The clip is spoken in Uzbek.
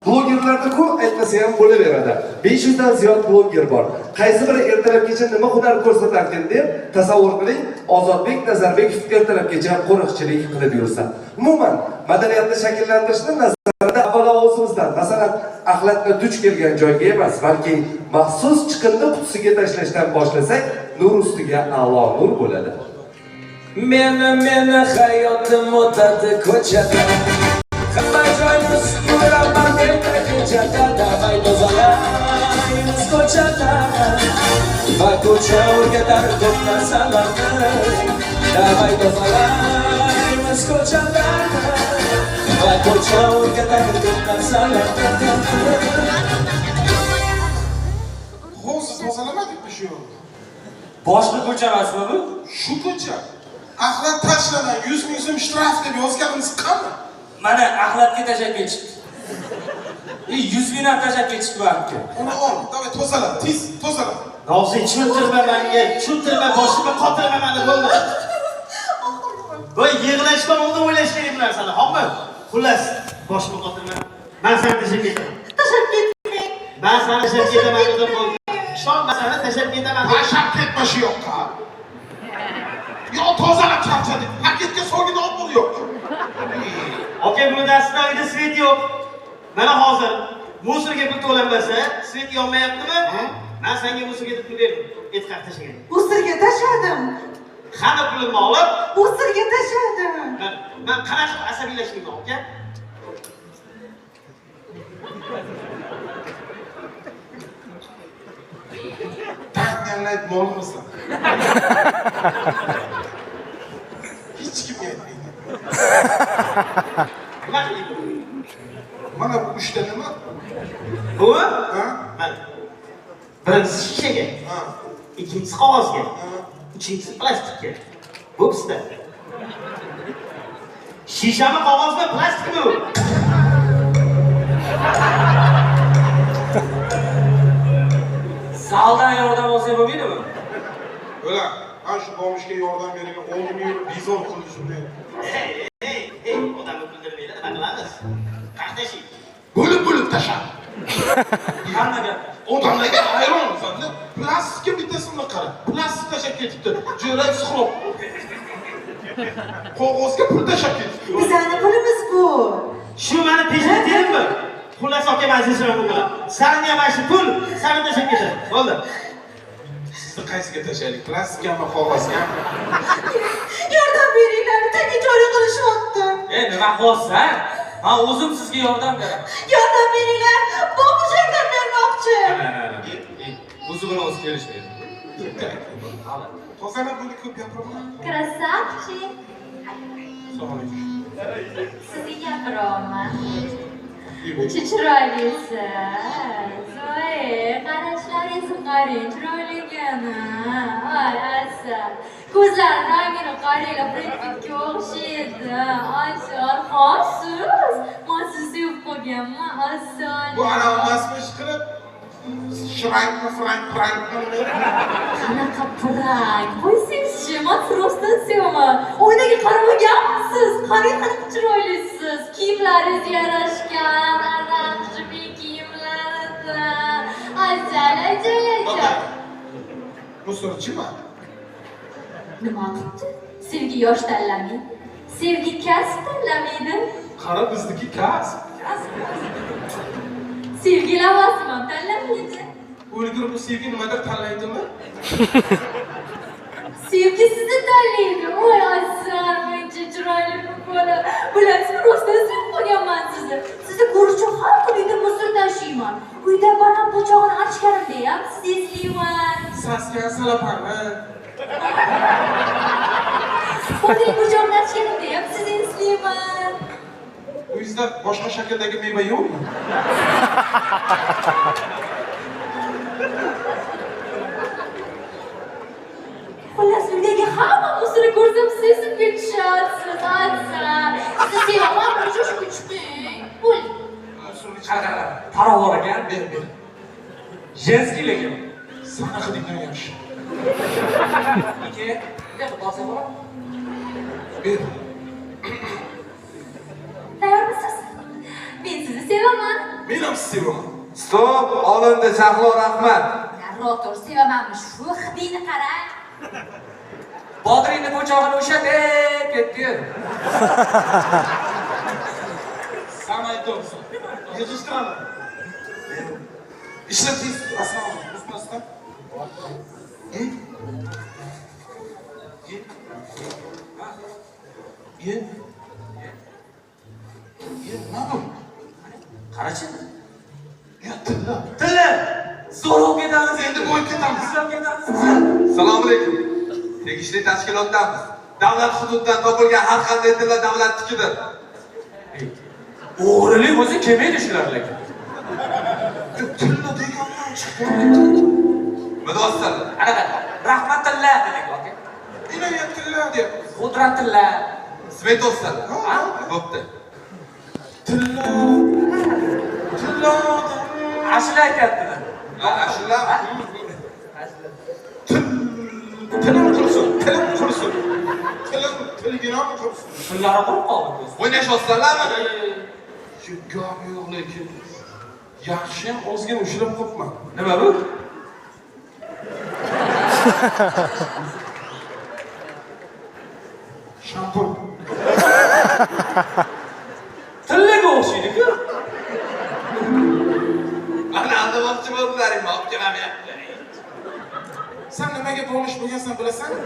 Blogerlarda ko'p aytmasa ham bo'laveradi. 500 dan ziyod bloger bor. Qaysi biri ertalabgacha nima hunar ko'rsatarkin deb tasavvur qiling, Ozodbek Nazarbekov ertalabgacha qo'riqchilik qilib yursa. Umuman, madaniyatni shakllantirishni nazarda avvalo o'zimizdan, masalan, axlatni duch kelgan joyga emas, balki maxsus chiqindi qutisiga tashlashdan boshlasak, nur ustiga a'lo nur bo'ladi. Meni hayotim o'tadi ko'chada. Hamma joyni supuraman erta kechada. Давай tozalaymiz ko'chada. Va ko'cha o'rgatar ko'p narsalarni. Давай tozalaymiz ko'chada. Va ko'cha o'rgatar ko'p narsalarni. Hozir tozalamadikmi shu yo'lni? Boshqa ko'cha emasmi bu? Shu ko'cha. Axlat tashlama, 100 ming so'm shtraf deb yozganimiz qani? Mana axlatga tashlab ketishibdi. 100 ming ham tashlab ketishibdi bu aka. Uni ol, давай tozala, tez tozala. Rozi, tushuntirma menga, tushuntirma, boshimga qotirma mani, bo'ldi. Voy, yig'lashdan oldin o'ylash kerak bu narsani, xo'pmi? Xullas, boshimga qotirma. Men seni tashlab ketaman. Tashlab ketmang. Men seni tashlab ketaman dedim, bo'ldi. Ishon, men seni tashlab ketaman. Tashlab ketma shu yoqqa. Yo tozalab charchadik. Paketga solgin olib bor yo'q. Aka, buni dastidan uyda svet yo'q. Mana hozir мусор ga pul to'lanmasa, svet yonmayaptimi? Men senga мусор ga pul berdim. Et qaq tashlagan. Мусор ga tashladim. Hamma pulimni olib, Мусор ga tashladim. Men qanaqa qilib asabiylashmayman, aka? Tanganlar molmisan. Hech kimga aytmaydi. Nima qiling? Mana bu uchta nima? Bu? Ha? Mana. Birinchisi shishaga, Ha. ikkinchisi qog'ozga, Ha. uchinchisi plastikka. Bu pista. Shishami, qog'ozmi, plastikmi bu? Zaldan yordam olsak bo'lmaydimi? O'la, ana shu bomishga yordam bergan oldimga yurib bezor qildi shunday. Ey, ey, ey, odamni kuldirmanglar, nima qilamiz? Qaqtashing. Bo'lib-bo'lib tashlab. Qanday gap? Odamlarga hayronsan-da. Plastikka bittasini qara. Plastik tashlab ketibdi. Jo'rak suxrob. Qog'ozga pul tashlab ketibdi. Bizani pulimiz bu. Shu mani peshona terimmi? Xullas, aka, man sizni bu bilan. Sani ham mana shu pul, sani tashlab ketadi. Bo'ldi. Sizni qaysiga tashlaylik? Plastikami, qog'ozgami? Yordam beringlar, tagi joriy qilishyapti. Nima qilyapsan? Men o'zim sizga yordam beraman. Yordam beringlar, bobush yordam bermoqchi. O'zi bilan o'zi kelishmaydi. Tozalab buni ko'p gapirma. Красавчик. Assalomu alaykum. Sizni gapiryapman. Necha chiroylisiz. Voy, qarashlaringizni qarang, chiroyligini. Voy, asal. Ko'zlar rangini qaranglar, Brad Pittga o'xshaydi. Asal, xosiz. Men sizni sevib qolganman, asal. Bu ana emasmi ish qilib? Shrankmi, frank, prankmi? Qanaqa prank? Qo'ysangizchi, men sizni rostdan sevaman. Oynaga qaramaganmisiz? Qarang, qanaqa chiroylisiz. Kiyimlaringiz yarashgan, оранжевый kiyimlarida. Ajal, ajal, ajal. Мусор chima? Nima qilibdi? Sevgi yosh tanlamaydi. Sevgi kasb tanlamaydi. Qara bizniki kasb. Kasb. Sevgi lavozim ham tanlamaydi. O'lgir bu sevgi nimadir tanlaydimi? Sevgi sizni tanlaydi. Voy, asal, muncha chiroyli bu bola. Bilasizmi, rostdan sevib qolganman sizni. Sizni ko'rish uchun har kuni uyda мусор tashiyman. Uyda banan po'chog'ini archganimda ham sizni eslayman. Saskan salapani. Bodring po'chog'ini archganimda ham sizni eslayman. Uyingizda boshqa shakldagi meva yo'qmi? Xullas, uydagi hamma мусор ni ko'rsam siz esimga tushasiz, asal. Sizni sevaman, birinchi shu chiqing. Bo'ling. Qara, qara. Taroq bor ekan. Ber, ber. Женский lekin. Sani hidingdan yaxshi. Aka, bu yoqqa borsa bo'ladimi? Ber. Tayyormisiz? Men sizni sevaman. Men ham sizni sevaman. Stop, olindi Shahlo, rahmat. Nariroq tur, sevamanmi? Shu hidingni qara. Bodringni po'chog'ini ushatib ketdi. San aytyapsan. Yig'ishtiraman. Ishla tez, Aslan, buzmasdan. Ye. Ye. Ha? Ye. Ye, nima bu? Qarachi. Ya tilla. Tilla. Zo'rg'a ketamiz. Endi qo'yib ketamiz. Zo'rg'a ketamiz. Assalomu alaykum. Tegishli tashkilotdanmiz. Davlat hududidan topilgan har qanday tilla davlatnikidir. O'g'rilik bo'lsa kelmaydi shular lekin. Tilla degandan chiqdi. Mudofaa. Anaqa rahmatullah dedik aka. Inoyatilla deyapmiz. Qudratullah. Smetovsan. Bo'pti. Tilla. Tilla. Ashula aytyaptilar. Ha, ashula. Tilim qursin, tilim qursin. Tilim, tilginam qursin. Pullari qurib qoldi ko'z. O'ynashyapsizlarmi? Shu gap yo'q lekin. Yaxshiyam ozgina ushlab qolibman. Nima bu? Shampun. Tillaga o'xshaydi-ku. Mani aldamoqchi bo'ldilaringmi? Olib kelamayapti. Sen nimaga bonish bo'lgansan bilasanmi?